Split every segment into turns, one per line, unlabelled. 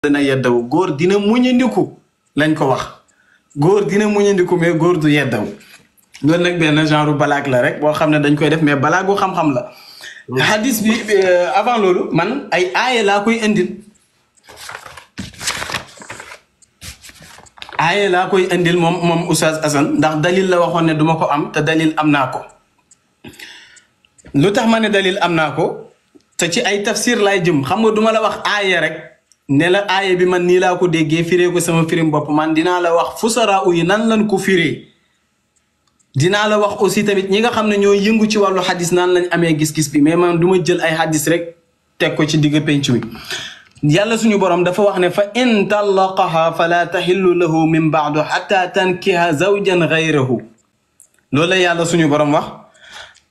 dina yeddaw góor dina muñandiku lañ ko wax góor dina muñandiku mais góor du yeddaw loolu nag benn genre balaag la rek boo xam ne dañ koy def mais balaagu xam-xam la hadis bi avant loolu man ay aaya laa koy indil aaya laa koy indil moom Oustaz Assane ndax dalil la waxoon ne duma ko am te dalil am naa ko lu tax ma ne dalil am naa ko te ci ay tafsir laay jëm xam nga duma la wax aaya rek ne la aaya bi man nii laa ko déggee firee ko sama firim bopp man dinaa la wax fusara yi nan lan ko firee dinaa la wax aussi tamit ñi nga xam ne ñoo yëngu ci wàllu xadis naan lañ amee gis-gis bi mais man du ma jël ay xadis rek teg ko ci digg penc wi yàlla suñu borom dafa wax ne fa in tallaqaha fala tahillu lahu min baadu xata tankiha zawjan gayrahu loolu la yàlla suñu borom wax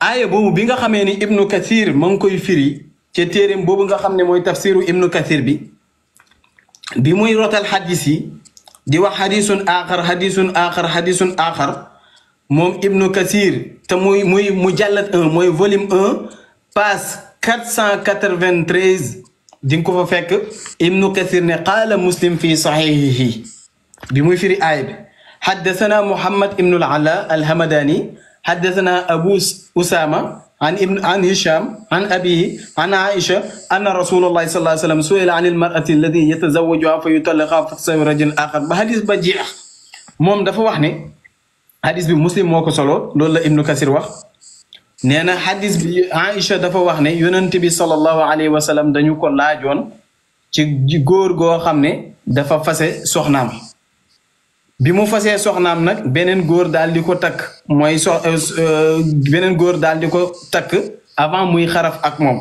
aaya boobu bi nga xamee ni ibnu kathir ma ngi koy firi ci téeréem boobu nga xam ne mooy tafsiru ibnu kathir bi muy rotal xadis yi di wax xadisun aaxar moom ibnu kathir te muy mujallad 1 mooy volume 1 page 493 di nga ko fa fekk ibnu kathir ne qaala muslim fi saxiixihi bi muy firi aaya bi xaddasana muhammad ibnu al-ala al-hamadani xaddasana abu usama عن هشام عن أبيه عن عائشة أن رسول الله صلى الله عليه وسلم سئل عن المرأة الذي يتزوجها فيطلقها فتزوج رجل آخر بحديث بجيح موم دا فا wax ne hadith bi muslim moko solo lolou la ibnu kasir wax neena hadith bi Aisha dafa wax ne yonent bi sallallahu alayhi wa sallam dañu ko laajoon ci góor goo xam ne dafa fase soxnaam bi mu fasee soxnaam nag beneen góor daal di ko takk mooy beneen góor daal di ko takk avant muy xaraf ak moom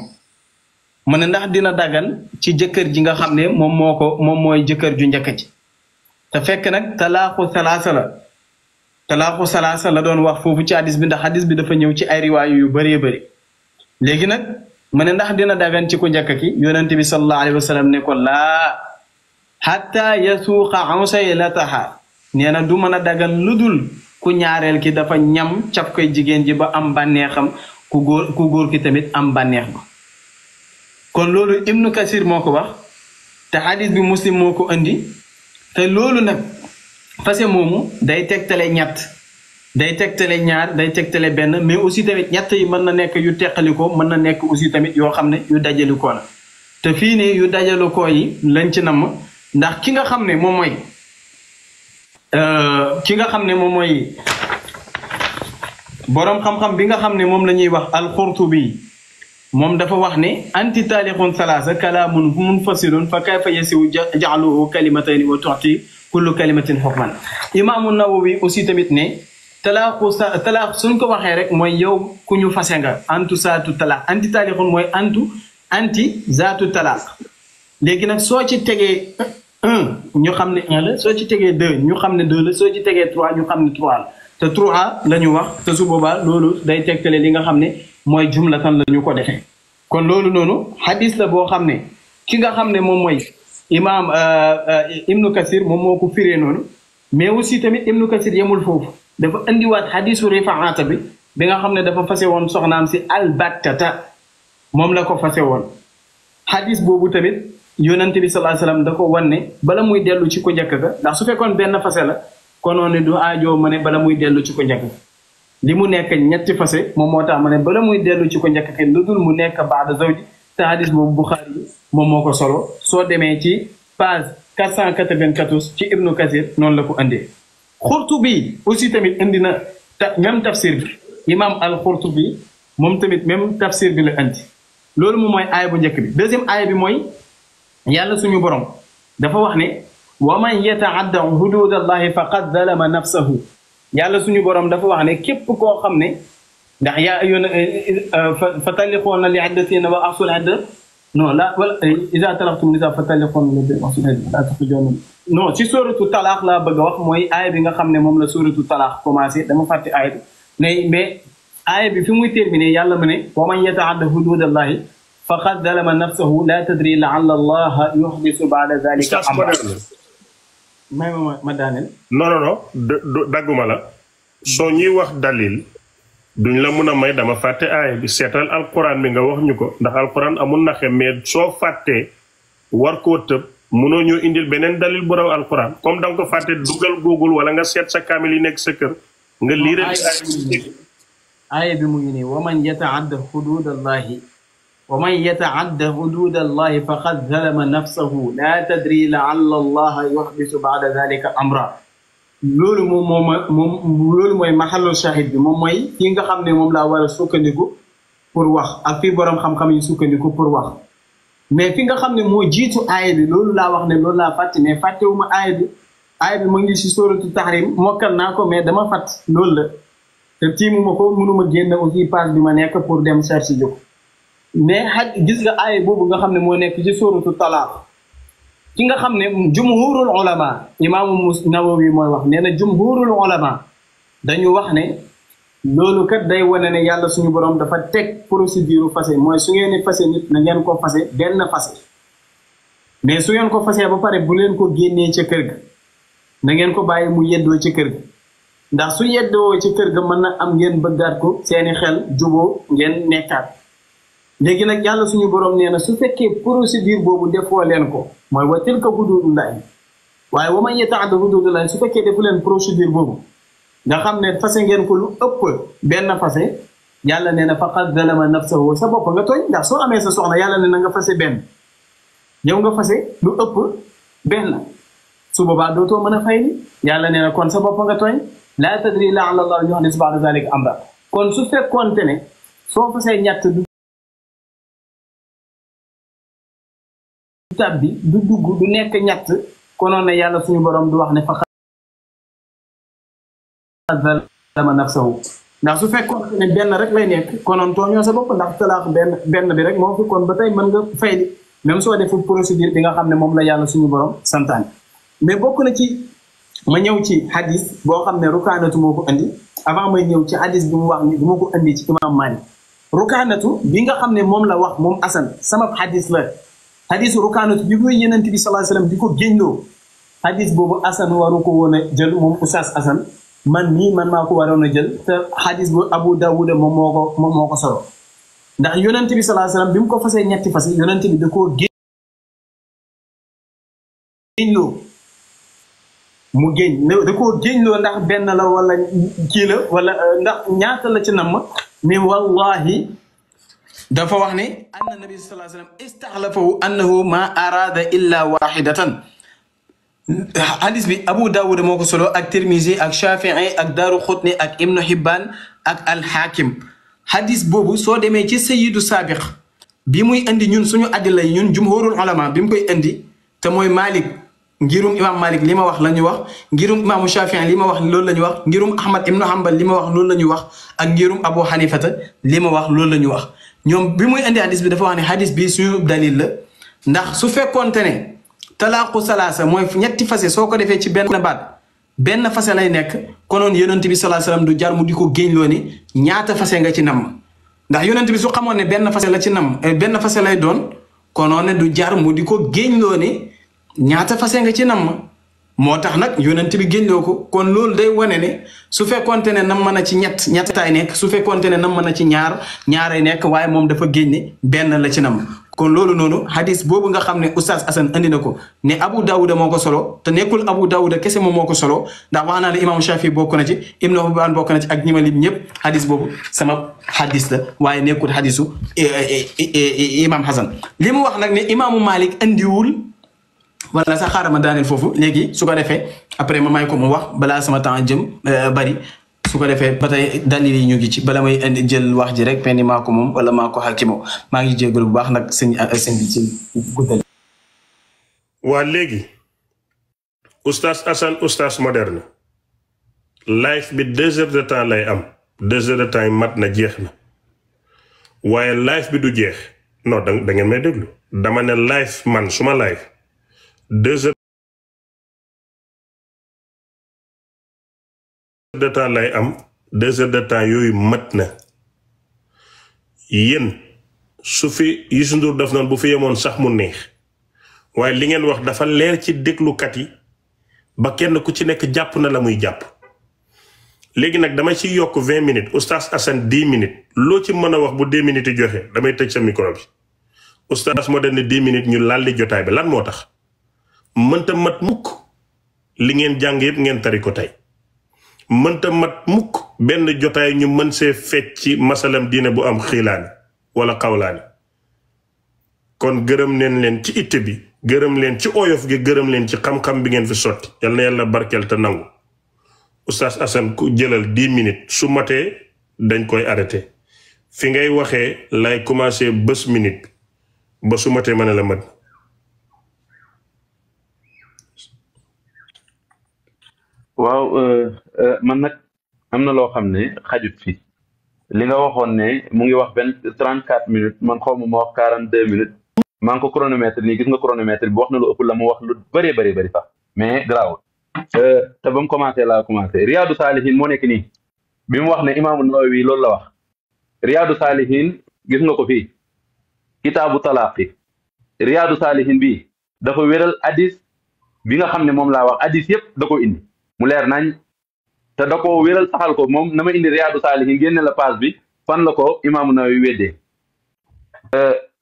mu ne ndax dina dagan ci jëkkër ji nga xam ne moom mooy jëkkër ju njëkk ji te fekk nag talaaxu salaasa la doon wax foofu ci hadis bi ndax hadis bi dafa ñëw ci ay riwaayu yu bëree bëri léegi nag mu ne ndax dina dagan ci ku njëkk ki yonent bi sallallahu alayhi wa sallam ne ko laa hatta yasuuqa usaylataha nee na du mën a dagan lu dul ku ñaareel ki dafa ñam caf koy jigéen ji ba am bànneexam ku góor ki tamit am bànneex ba kon loolu ibnu kasir moo ko wax te hadis bi muslim moo ko indi te loolu nag fase moomu day tegtale ñett day tegtale ñaar day tegtale benn mais aussi tamit ñett yi mën na nekk yu teqalikoo mën na nekk aussi tamit yoo xam ne yu dajalikoo la te fii ne yu dajalikoo yi lañ ci namm ndax ki nga xam ne moom mooy boroom xam-xam bi nga xam ne moom la ñuy wax al-Qurtubi moom dafa wax ne anti taalixun salaasa kalaamun munfasilun fa kayfa yasiwu ja'luhu kalimatayni wa tu'ti kullu kalimatin hukman imaamu Nawawi aussi tamit ne talaax suñ ko waxee rek mooy yow ku ñu fase nga antu saatu talaax anti taalixun mooy anti zaatu talaax léegi nag soo ci tegee 1 ñu xam ne 1 la soo ci tegee 2 ñu xam ne 2 la soo ci tegee 3 ñu xam ne 3 la te 3 la ñu wax te su boobaa loolu day tegtale li nga xam ne mooy jumlatan la ñu ko defee kon loolu noonu hadis la boo xam ne ki nga xam ne moom mooy imaam ibnu kasir moom moo ko firee noonu mais aussi tamit ibnu kasir yemul foofu dafa indiwaat hadisu rifaata bi nga xam ne dafa fase woon soxnaam si albattata moom la ko fase woon hadis boobu tamit yonent bi sallallahu alayhi wasallam da ko wan ne bala muy dellu ci ko njëkk ga ndax su fekkoon benn fase la konoon ne du aajoo ma ne bala muy dellu ci ko njëkk ga li mu nekk ñetti fase moom moo tax ma ne bala muy dellu ci ko njëkk ga lu dul mu nekk baada zawji te hadis boobu Bukhari yi moom moo ko solo soo demee ci page 494 ci Ibnu Kathir noonu la ko indee. Qurtubi aussi tamit indi na même tafsir bi imam al-Qurtubi moom tamit même tafsir bi la indi loolu moom mooy aaya bu njëkk bi deuxième aaya bi mooy. yàlla suñu borom dafa wax ne wa man yataadda hududallahi faqad zalama nafsahu yàlla suñu borom dafa wax ne képp koo xam ne ndax yaa yoon fa talliqoona li iddatina wa ahsul idda non la wala iza talaqtum nisa fa talliqoona li ahsul idda non ci suratu talaq laa bëgg a wax mooy aaya bi nga xam ne moom la suratu talaq commencé dama fàtte aaya bi mais aaya bi fi muy terminé yàlla mu ne wa man yataadda hududallahi faqad zalama nafsahu la tadri la'alla allaha yuhdisu ba'da dhalika amra may ma daaneel
non dagguma la soo ñuy wax dalil duñ la mun a may dama fàtte aaya bi seetal alquran bi nga wax ñu ko ndax alquran amul naxe mais soo fàttee war koo tëb mënoo ñoo indil beneen dalil bu raw alquran comme da nga ko fàtte dugal Google wala nga seet sa kaamil yi nekk sa kër nga liiral
aaya bi mu ngi nii wa man yataadda xududallahi ومن يتعد حدود الله فقد ظلم نفسه لا تدري لعل الله يحدث بعد ذلك امرا loolu loolu mooy maxallu shahid bi moom mooy fi nga xam ne moom laa war a sukkandiku pour wax ak fi borom xam-xam yi sukkandiku pour wax mais fi nga xam ne moo jiitu aaya bi loolu laa wax ne loolu laa fàtte mais fàttewuma aaya bi mu ngi si sóoratu tahrim mokkal naa ko mais dama fàtt loolu la te tiimuma ko mënuma génn aussi page bi ma nekk pour dem cherche ji ko mais gis nga aaya boobu nga xam ne moo nekk ci sóoratu talaaq ki nga xam ne jumhurul ulama imaamu Nawawi mooy wax nee na jumhurul ulama dañu wax ne loolu kat day wane ne yàlla suñu borom dafa teg procédure fase mooy su ngeen di fase nit na ngeen ko fase benn fase mais su ngeen ko fasee ba pare bu leen ko génnee ca kër ga na ngeen ko bàyyi mu yeddoo ci kër ga ndax su yeddoo ci kër ga mën na am ngeen bëggaat ko seeni xel juboo ngeen nekkaat léegi nag yàlla suñu borom nee na su fekkee procédure boobu defoo leen ko mooy wa tilka huduudullaahi waaye wa man yata'adda huduudallaahi su fekkee defu leen procédure boobu nga xam ne fase ngeen ko lu ëpp benn fase yàlla nee na faqad zalama nafsahu sa bopp nga tooñ ndax soo amee sa soxna yàlla nee na nga fase benn yow nga fase lu ëpp benn su boobaa dootoo mën a fay ni yàlla nee na kon sa bopp nga tooñ laa tadri la'alla Allaaha yuhdithu ba'da zaalika amra kon su fekkoonte ne soo fasee ñett tab bi du dugg du nekk ñett konoon ne yàlla suñu borom du wax ne faqad zalama nafsahu ndax su fekkoon ne benn rek lay nekk konoon tooñoo sa bopp ndax talaax benn bi rek moo fi kon ba tey mën nga fay li même soo defu procédure bi nga xam ne moom la yàlla suñu borom santaane mais bokk na ci ma ñëw ci hadis boo xam ne rukaanatu moo ko andi avant may ñëw ci hadis bi mu wax ni du ma ko andi ci imam Malik rukaanatu bi nga xam ne moom la wax moom Asan sama hadis la hadis rukaanatu bi koy Yonent bi sallallahu alayhi wasallam di ko génnloo hadis boobu Asan waru ko woon a jël moom Oustaz Asan man maa ko waroon a jël te hadis bu Abu Dawud moom moo ko solo ndax Yonent bi sallallahu alayhi wasallam bi mu ko fasee ñetti fas Yonent bi da koo génnloo mu géñ da koo géñloo ndax benn la wala kii la wala ndax ñaata la ci namm mais wallahi dafa wax ne anna nabi sallallahu alayhi wasallam istaxlafahu annahu ma arada illa waxidatan hadis bi Abu Dawud moo ko solo ak Tirmizi ak Shafii ak Daaru Xutni ak Ibnu Hibban ak Alxaakim hadis boobu soo demee ci Sayyidu Saabiq bi muy indi ñun suñu addila yi ñun jumhurul ulama bi mu koy indi te mooy Malik ngirum imam Malik li ma wax la ñu wax ngirum imaamu Shafii li ma wax loolu la ñu wax ngirum Ahmad ibnu Hanbal li ma wax loolu la ñu wax ak ngirum Abu Hanifata li ma wax loolu la ñu wax ñoom bi muy indi hadis bi dafa wax ne hadis bi suñu dalil la ndax su fekkoonte ne talaaqu salaasa mooy ñetti fase soo ko defee ci benn baat benn fase lay nekk konoon Yonent bi sallallahu alayhi wasallam du jar mu di ko géñloo ni ñaata fase nga ci namm ndax Yonent bi su xamoon ne benn fase la ci namm benn fase lay doon konoon ne du jar mu di ko géñloo ni ñaata fase nga ci namm moo tax nag Yonent bi génnloo ko kon loolu day wane ne su fekkoonte ne nam mën a ci ñettaay nekk su fekkoonte ne nam mën a ci ñaaray nekk waaye moom dafa génne benn la ci nam kon loolu noonu hadis boobu nga xam ne Oustaz Assane andi na ko ne Abu Dawuda moo ko solo te nekkul Abu Dawuda kese moom moo ko solo ndax wax naa ne imam Shafi bokk na ci Ibnu Hibban bokk na ci ak ñi ma lim ñëpp hadis boobu sama hadis la waaye nekkul hadisu imam Hasan li mu wax nag ne imaamu Malik andiwul wala sax xaaral ma daaneel foofu léegi su ko defee après ma may ko mu wax balaa sama temps jëm bari su ko defee ba tey dalil yi ñu ngi ci bala may indi jël wax ji rek penni maa ko moom wala maa ko xakimoo maa ngi jégalu bu baax nag sëñ bi ci guddal.
waa léegi Oustaz Assane Oustaz moderne live bi 2 heures de temps lay am 2 heures de temps yi mat na jeex na waaye live bi du jeex non da ngeen may déglu dama ne live man suma live 2 heures de temps lay am 2 heures de temps yooyu mat na yéen su fi Youssou Ndour def noonu bu fi yemoon sax mu neex waaye li ngeen wax dafa leer ci déglukat yi ba kenn ku ci nekk jàpp na la muy jàpp léegi nag dama ci yokk 20 minutes Oustaz Assane 10 minutes loo ci mën a wax bu 2 minutes yi joxe damay tëj sa micro bi Oustaz moderne 10 minutes ñu lalli jotaay bi lan moo tax mënta mat mukk li ngeen jàng yëpp ngeen tari ko tey mënta mat mukk benn jotaay ñu mën see fecc ci masalam diine bu am xiilaani wala xawlaani kon gërëm neen leen ci itte bi gërëm leen ci oyof gi gërëm leen ci xam-xam bi ngeen fi sotti yal na yàlla barkeel te nangu Oustaz Assane ku jëlal 10 minutes su matee dañ koy arrêté fi ngay waxee lay commencé bés minute ba su matee ma ne la mat
waaw man nag am na loo xam ne xajut fi li nga waxoon ne mu ngi wax 34 minutes man xaw ma wax 42 minutes maa ngi ko chronomètre nii gis nga chronomètre bi wax na lu ëpp la mu wax lu bëree bëri sax mais garaawul te ba mu commencé laa commencé Riyadu Salihin moo nekk nii bi mu wax ne imaamu Nawawi loolu la wax Riyadu Salihin gis nga ko fii kitaabu talaaqi Riyadu Salihin bii dafa wéral hadis bi nga xam ne moom laa wax hadis yëpp da ko indi mu leer nañ te da ko wéral saxal ko moom na ma indi Riyadu Salihin génne la page bi fan la ko imaamu Nawawi weddee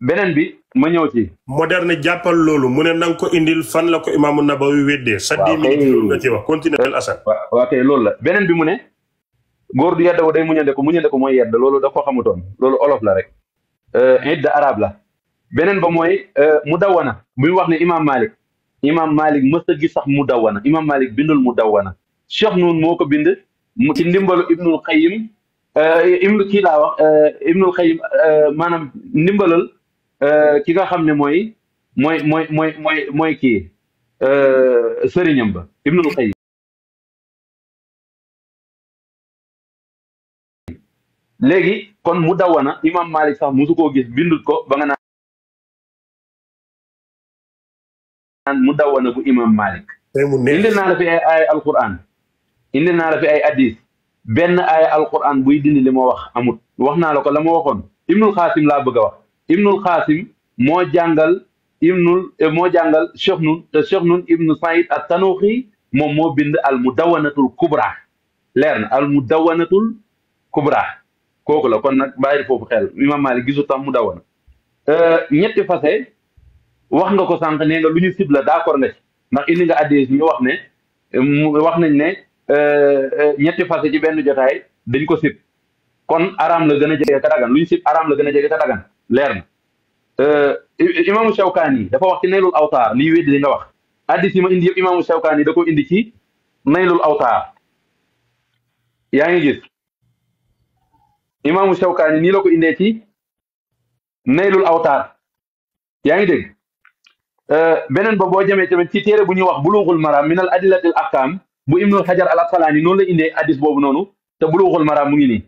beneen bi ma ñëw ci
moderne jàppal loolu mu ne na nga ko indil fan la ko imaamu Nawawi weddee sa 10 minutes loolu nga ci wax continuer Assane
waaw kay loolu la beneen bi mu ne góor du yedda wo day muñande ko mooy yedd loolu da ko xamutoon loolu olof la rek idda arab la beneen ba mooy mu dawwana bu ñu wax ne imam Malik mës a gis sax mu dawwana imam Malik bindul mu dawwana Cheikh Noun moo ko bind mu ci ndimbalu Ibnul Qayyim Ibnul Qayyim maanaam ndimbalal ki nga xam ne mooy kii sëriñam ba Ibnul Qayyim léegi kon mu dawwana imam Malik sax musu koo gis bindut ko ba nga naan mu dawwana bu imam Malik indil naa la fi ay aaya alquran indil naa la fi ay hadis benn aaya alquran buy dindi li ma wax amut wax naa la ko la ma waxoon Ibnul Xaasim laa bëgg a wax Ibnul Xaasim moo jàngal Cheikh Noun te Cheikh Noun Ibnu Saïd at-Tanuuxi moom moo bind al mudawwanatul kubra leer na al mudawwanatul kubra kooku la kon nag bàyyi foofu xel imam Malik gisu tam mu dawwana ñetti fase wax nga ko sànq nee nga lu ñu sib la d'accord nga ci ndax indi nga addis ñu wax ne wax nañ ne ñetti fase ci benn jotaay dañ ko sib kon araam la gën a jege ka dagan lu ñu sib araam la gën a jege ka dagan leer na imaamu Shawkaani dafa wax ci naylul awtaar lii weddi li nga wax addis yi ma indi yëpp imaamu Shawkaani da ko indi ci naylul awtaar yaa ngi gis imaamu Shawkaani nii la ko indee ci naylul awtaar yaa ngi dégg beneen ba boo jëmee tamit ci téere bu ñuy wax buluuxul maram min al adillatil ahkam bu ibnul hajar al asqalaani noonu la indee addis boobu noonu te buluuxul maram mu ngi nii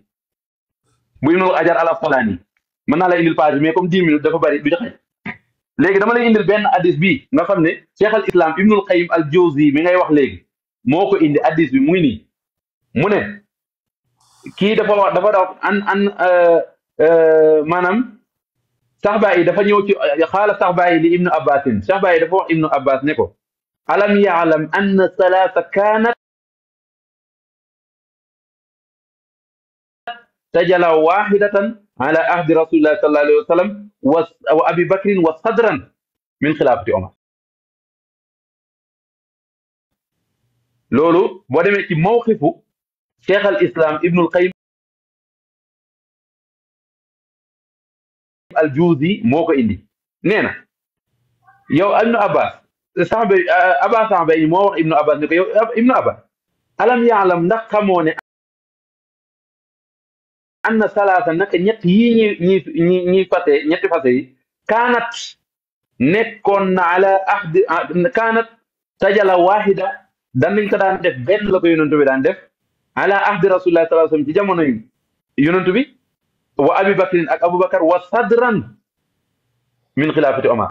bu ibnul hajar al asqalaani mën naa la indil page mais comme 10 minutes dafa bari du joxe léegi dama lay indil benn addis bi nga xam ne cheikh al islam ibnul qayyim al jawzi mi ngay wax léegi moo ko indi addis bi mu ngi nii mu ne kii dafa wax maanaam saxbaa yi dafa ñëw ci xaala saxbaa yi li ibnu abbasin saxbaa yi dafa wax ibnu abbas ne ko alam yaalam anna salaasa kaanat tajala waxidatan ala ahdi rasulillahi sallallahu alayhi wa sallam wa abi bakrin wa sadran min xilaafati omar loolu boo demee ci mawqifu cheikh al islam ibnul qayyim al juuzi moo ko indi nee na yow ibnu abbas saxba yi moo wax ibnu abbas ne ko yow ibnu abbas alam yaalam ndax xamoo ne anna salaasa naka ñett yii ñi fase ñetti fase yi kaanat nekkoon na ala ahdi kaanat tajala wahida nañ ko daan def benn la ko yonentu bi daan def ala ahdi rasulillah sallallahu alayhi wasallam ci jamono yi yonentu bi wa abi bakrin ak aboubacar wa sadran min xilaafati omar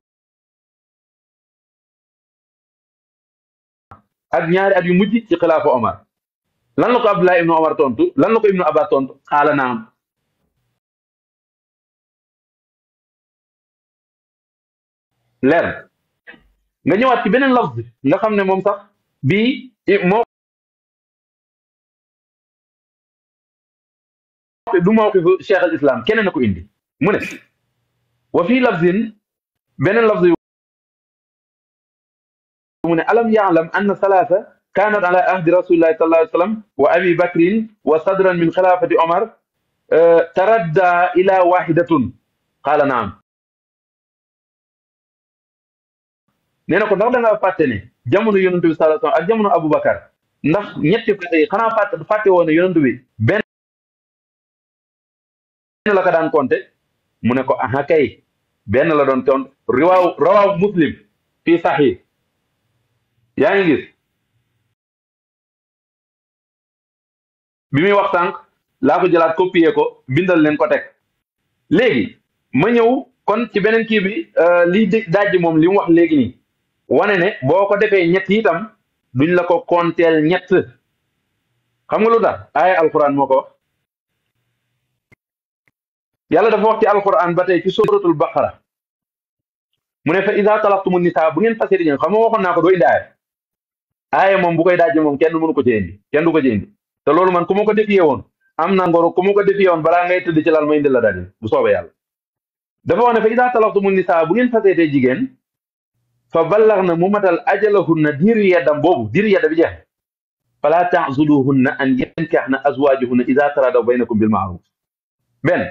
ak ñaari at yu mujj ci xilaafa omar lan la ko abdullah ibnu omar tontu lan la ko ibnu abbas tontu xaala naam leer nga ñëwaat ci beneen lafz nga xam ne moom sax bii moo du mawqifu cheikh al islam keneen na ko indi mu ne wa fii lafzin beneen lafz mu ne alam ya'lam anna salaasa kaanat ala ahdi rasulillahi sallallahu alayhi wa sallam wa abi bakrin wa sadran min xilaafati omar taradda ila wahidatun qaala naam nee na ko ndax da nga fàtte ne jamono yonent bi sallallahu alayhi wa sallam ak jamono Aboubacar ndax ñetti fàtte yi xanaa fàtte woon ne yonent bi benn la ko daan compter mu ne ko aha kay benn la doon compter rawaaw muslim fii sahih yaa ngi gis bi muy wax sànq laa ko jëlaat copier ko bindal leen ko teg léegi ma ñëw kon ci beneen kii bi liy dajji moom li mu wax léegi nii wane ne boo ko defee ñett itam duñ la ko konteel ñett xam nga lu tax aaya alquran moo ko wax yàlla dafa wax ci alquran ba tey ci suratul baqara mu ne fa iza talaqtumu nisaa bu ngeen fase di xam nga waxoon naa ko doo indi aaya moom bu koy dajji moom kenn mënu ko ci indi kenn du ko ci indi te loolu man ku ma ko defiyee woon am na ngoro ku ma ko defiyee woon balaa ngay tëdd ci lal ma indi la daal bu soobee yàlla dafa wax ne fa iza talaqtumu nisaa bu ngeen faseetee jigéen fa ballaghna mu matal ajalahunna diiru yeddam boobu diiru yedda bi jeex fala ta'zuluhunna an yankihna azwajuhunna iza taradaw baynakum bil ma'ruf benn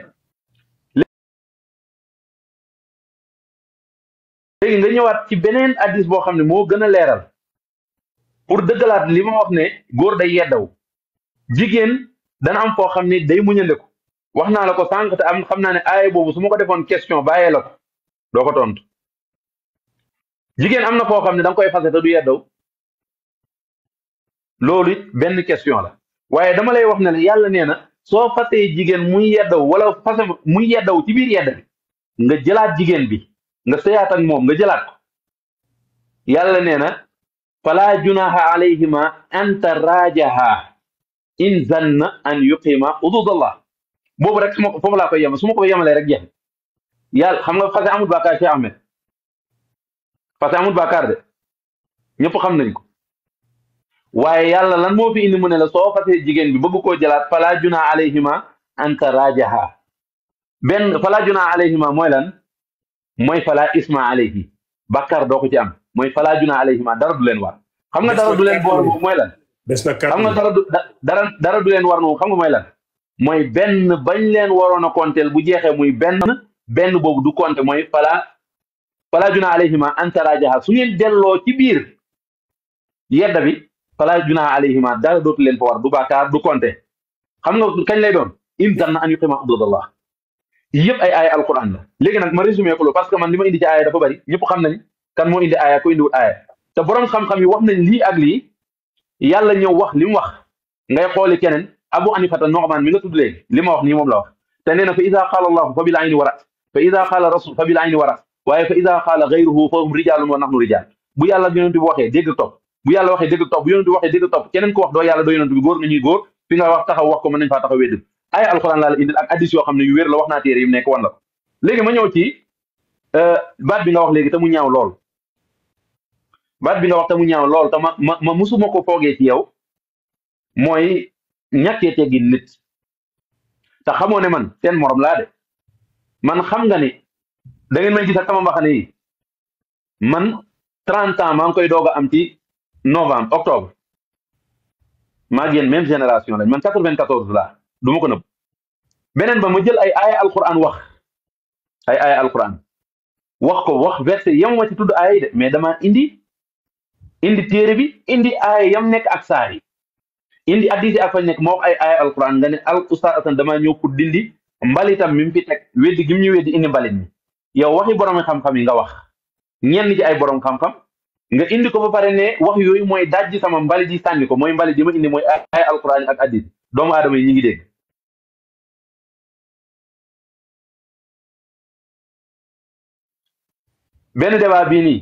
léegi nga ñëwaat ci beneen addis boo xam ne moo gën a leeral pour dëggalaat li ma wax ne góor day yeddaw jigéen dana am foo xam ne day muñandeku wax naa la ko sànq te am xam naa ne aaya boobu su ma ko defoon question bàyyee la ko doo ko tontu jigéen am na foo xam ne da nga koy fase te du yeddaw loolu it benn question la waaye dama lay wax ne la yàlla nee na soo fasee jigéen muy yeddaw wala fase muy yeddaw ci biir yedda bi nga jëlaat jigéen bi nga sëyaat ak moom nga jëlaat ko yàlla nee na fala junaha alayhima an tarajaha in zanna an yuqima hududallah boobu rek foofu laa koy yema su ma ko yemalee rek jeex yàlla xam nga fase amul bàkkaar Cheikh Ahmed fase amul bàkkaar de ñëpp xam nañ ko waaye yàlla lan moo fi indi mu ne la soo fasee jigéen bi bëgg koo jëlaat fala junaha alayhima an tarajaha benn fala junaha alayhima mooy lan mooy fala isma alayhi bàkkaar doo ko ci am mooy fala junaha alayhima dara du leen war xam nga dara du leen war moom mooy lan xam nga dara du leen war moom xam nga mooy lan mooy benn bañ leen waroon a konteel bu jeexee muy benn boobu du konte mooy fala junaha alayhima an tarajaha su ngeen delloo ci biir yedda bi fala junaha alayhima dara dootu leen fa war du bàkkaar du konte xam nga kañ lay doon in zanna an yuqima hududallah yëpp ay aaya alquran la léegi nag ma résumé ko parce que man li ma indi ci aaya dafa bari ñëpp xam nañ kan moo indi aaya ko indiwul aaya te borom xam-xam yi wax nañ lii ak lii yàlla ñëw wax li mu wax ngay xooli keneen Abu Hanifata Nu'man mi nga tudd léegi li ma wax nii moom la wax te nee na fa ida qaala allahu fa bil ayni wa ras fa ida qaala rasul fa bil ayni wa ras waaye fa ida qaala gayruhu fa hum rijalun wa nahnu rijal bu yàlla yonent bi waxee dégg topp bu yàlla waxee dégg topp bu yonent bi waxee dégg topp keneen ko wax doo yàlla doo yonent bi góor nga ñuy góor fi nga wax taxaw wax ko mën nañ faa taxaw wédd ay alquran laa la indil ak addis yoo xam ne yu wér la wax naa téere yi mu nekk wan la ko léegi ma ñëw ci baat bi nga wax léegi te mu ñaaw lool baat bi nga wax te mu ñaaw lool te ma musuma ko foogee ci yow mooy ñàkkee teggin nit te xamoo ne man seen morom laa de man xam nga ni da ngeen may gis ak sama mbaxane yi man 30 ans maa ngi koy doog a am ci octobre maa ngi yéen même génération lañ man 94 laa du ma ko nëbb beneen ba ma jël ay aaya alquran wax ay aaya alquran wax verset yamuma ci tudd aaya yi de mais dama indi téere bi indi aaya yam nekk ak saar yi indi addisi ak fañ nekk ma wax ay aaya alquran nga ne al ustaz Asan damaa ñëw pour dindi mbalitam mi mu fi teg weddi gi mu ñu weddi indi mbalit mi yow waxi borom xam-xam yi nga wax ñenn ci ay borom xam-xam nga indi ko ba pare ne wax yooyu mooy dajji sama mbalit yi sànni ko mooy mbalit yi ma indi mooy ay alquran ak addis doomu aadama yi ñi ngi dégg benn débat bii nii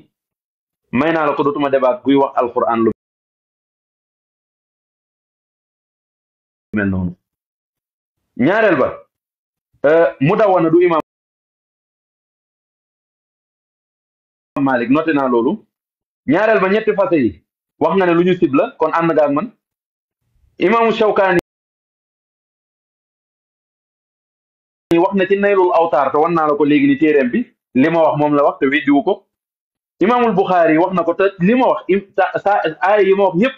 may naa la ko dootuma débat buy wax alquran lu mel noonu ñaareel ba mu dawana du imam Malik noté naa loolu ñaareel ba ñetti fase yi wax nga ne lu ñu sib la kon ànd nga ak man imaamu Shawkaani wax na ci naylul awtaar te wan naa la ko léegi ni téereem bi li ma wax moom la wax te weddiwu ko imaamul Buxaari wax na ko te li ma wax aaya yi ma wax yëpp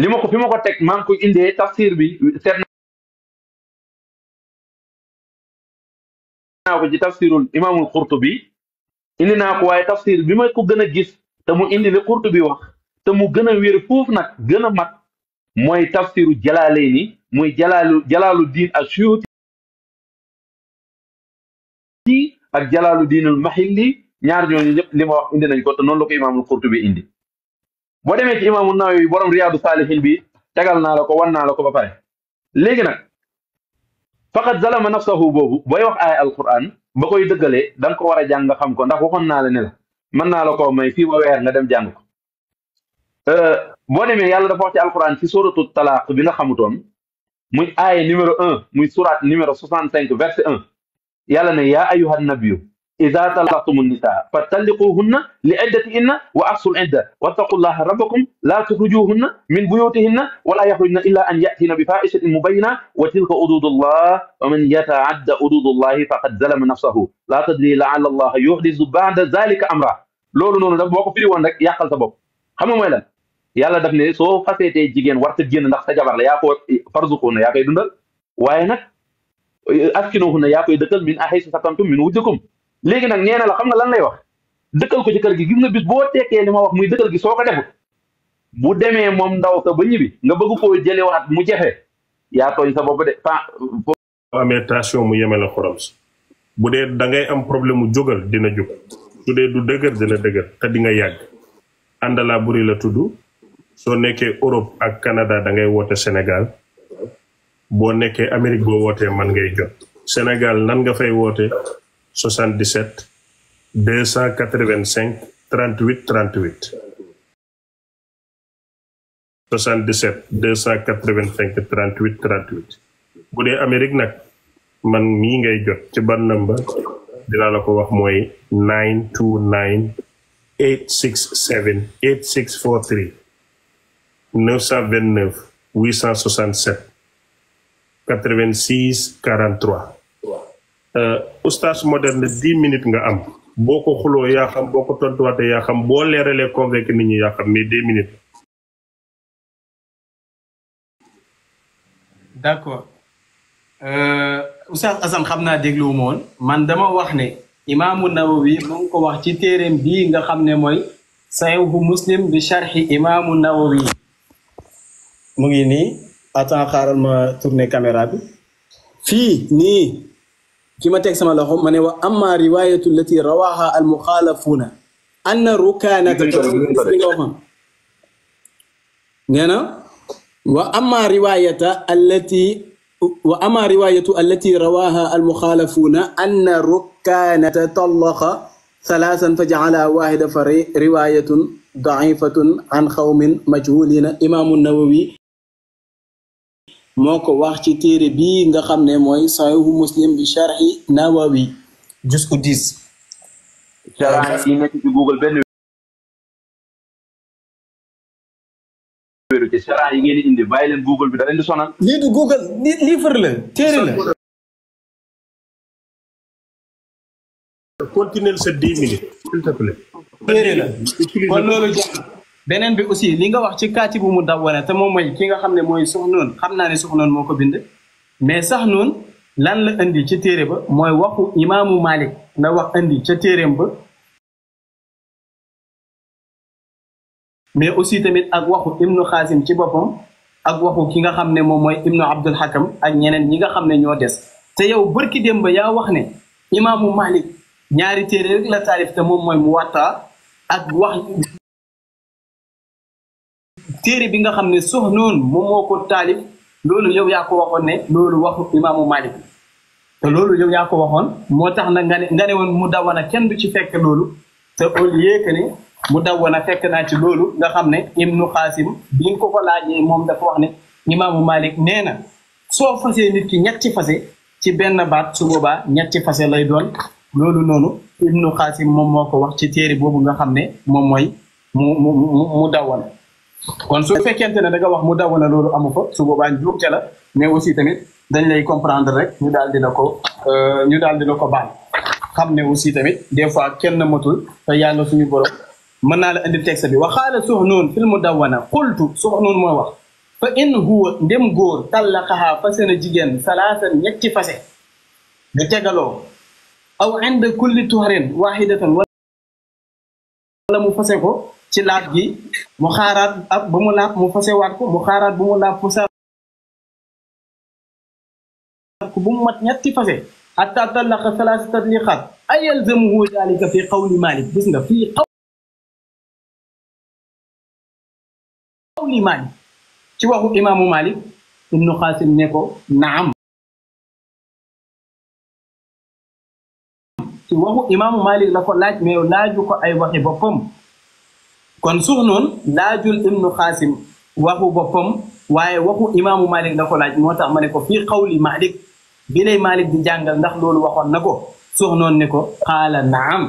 li ma ko fi ma ko teg maa ngi koy indee tafsir bi seet naa ko ci tafsirul imaamul Qurtubi indi naa ko waaye tafsir bi ma ko gën a gis te mu indi li Qurtubi wax te mu gën a wér foofu nag gën a mat mooy tafsiru Jalaalayni muy jalaalu diin as-Suyuti ak jalaalu diinul Mahilli ñaar ñooñu ñëpp li ma wax indi nañ ko te noonu la ko imaamul Qurtubi indi boo demee ci imaamu Nawawi borom Riyaadu Saalihiin bi tegal naa la ko wan naa la ko ba pare léegi nag faqad zalama nafsahu boobu booy wax aaya alquran ba koy dëggalee da nga ko war a jàng nga xam ko ndax waxoon naa la ne la mën naa la ko may fii ba weer nga dem jàng ko boo demee yàlla dafa wax ci alquran ci suratu talaaq bi nga xamutoon muy aaya numéro 1 muy surat numéro 65 verset 1 yàlla ne yaa ayyuha nabiyu ida talaqtumu nisaa fatalliquhunna li iddatihinna wa ahsul idda wattaqullaha rabbakum la tukhrijuhunna min buyutihinna wala yakhrujna illa an yatina bi fahishatin mubayyina wa tilka hududullah wa man yata'adda hududallahi faqad zalama nafsahu la tadri la'alla allaha yuhdisu ba'da zalika amra loolu noonu daf boo ko firi woon rek yàqal sa bopp xam nga mooy lan yàlla daf ne soo faseetee jigéen warta génn ndax sa jabar la yaa ko farzuquna yaa koy dundal waaye nag askinuhunna yaa koy dëkkal min haysu sakantum min wujdikum léegi nag nee na la xam nga lan lay wax dëkkal ko ci kër gi gis nga bis boo tekkee li ma wax muy dëkkal gi soo ko defut bu demee moom ndaw sa ba ñibbi nga bëgg koo jëlewaat mu jafe yaa tooñ sa bopp de
boo amee tension mu yeme la xorom si bu dee da ngay am problème mu jógal dina jóg su dee du dëgër dina dëgër te di nga yàgg àndalaa buri la tudd soo nekkee Europe ak Canada da ngay woote Sénégal boo nekkee Amérique boo wootee man ngay jot Sénégal nan nga fay woote 77 285 38 38 77 285 38 38 bu dee Amérique nag man mii ngay jot ci ban number dinaa la ko wax mooy 929 867 8643 929 867 86 43 oustaz moderne 10 minutes nga am boo ko xuloo yaa xam boo ko tontuwaatee yaa xam boo leeralee convaincre nit ñi yaa xam mais 10 minutes.
d'accord oustaz Assane xam naa déglu woon man dama wax ne imaamu Nawawi mu ngi ko wax ci téereem bii nga xam ne mooy Sahihu Muslim bi sharhi imaamu Nawawi mu ngi nii attends xaaral ma tourner caméra bi fii nii fi ma teg sama loxo ma ne wa amma riwayatu allati rawaha al muxaalafuuna anna rukaanata bi nga waxoon nee na wa amma riwayatu allati rawaha al muxaalafuuna anna rukaanata tallaqa thalaasan fa ja'ala waahida fa riwayatun da'ifatun an xawmin majhulina imaamu Nawawi moo ko wax ci téere bii nga xam ne mooy Sahihu Muslim bi sharhi Nawawi juz'u 10
sharh yi nekk ci Google benn wéeru ci sharh yi ngeen di indi bàyyi leen Google bi da leen di sonal
lii du Google lii fër la téere la
continuer sa 10 minutes s'il te plaît
téere la kon loolu beneen bi aussi li nga wax ci kaatibu mu dawwana te moom mooy ki nga xam ne mooy Suxnuun xam naa ne Suxnuun moo ko bind mais Saxnuun lan la indi ci téere ba mooy waxu imaamu Malik la wax indi ca téereem ba mais aussi tamit ak waxu Ibnu Xaasim ci boppam ak waxu ki nga xam ne moom mooy Ibnu Abdul Hakam ak ñeneen ñi nga xam ne ñoo des te yow bërki démb ba yaa wax ne imaamu Malik ñaari téere rek la taalif te moom mooy Muwatta ak wax téere bi nga xam ne Suxnuun moom moo ko taalif loolu yow yaa ko waxoon ne loolu waxu imaamu Malik te loolu yow yaa ko waxoon moo tax na nga ne woon mu dawana kenn du ci fekk loolu te au lieu que ne mu dawana fekk naa ci loolu nga xam ne Ibnu Xaasim bi nga ko laajee moom dafa wax ne imaamu Malik nee na soo fasee nit ki ñetti fase ci benn baat su boobaa ñetti fase lay doon loolu noonu Ibnu Xaasim moom moo ko wax ci téere boobu nga xam ne moom mooy mu dawana kon su fekkente ne da nga wax mu dawana loolu amu fa su boobaa njuumte la mais aussi tamit dañ lay comprendre rek ñu daal di la ko baal xam ne aussi tamit des fois kenn matul te yàlla suñu borom mën naa la indi texte bi waxaala Suxnuun fil Mudawwana qultu Suxnuun mooy wax fa in huwa ndem góor tallaqaha fase na jigéen salaasan ñetti fase nga tegaloo aw inda kulli tuhrin wahidatan wala mu fase ko ci laab gi mu xaaraat ab ba mu laab mu fasewaat ko mu xaaraat bu mu laab fasaat ko bu mu mat ñetti fase hatta tallaqa salaasa tatliqaat ay yalzamuhu dalika fi qawli Malik gis nga fii qawli Malik ci waxu imaamu Malik ibnu Xaasim ne ko naam ci waxu imaamu Malik la ko laaj mais laaju ko ay waxi boppam kon Suxnuun laajul ibnu Xaasim waxu boppam waaye waxu imaamu Malik la ko laaj moo tax ma ne ko fii qawli Malik bi lay Malik di jàngal ndax loolu waxoon na ko Suxnuun ne ko qaala naam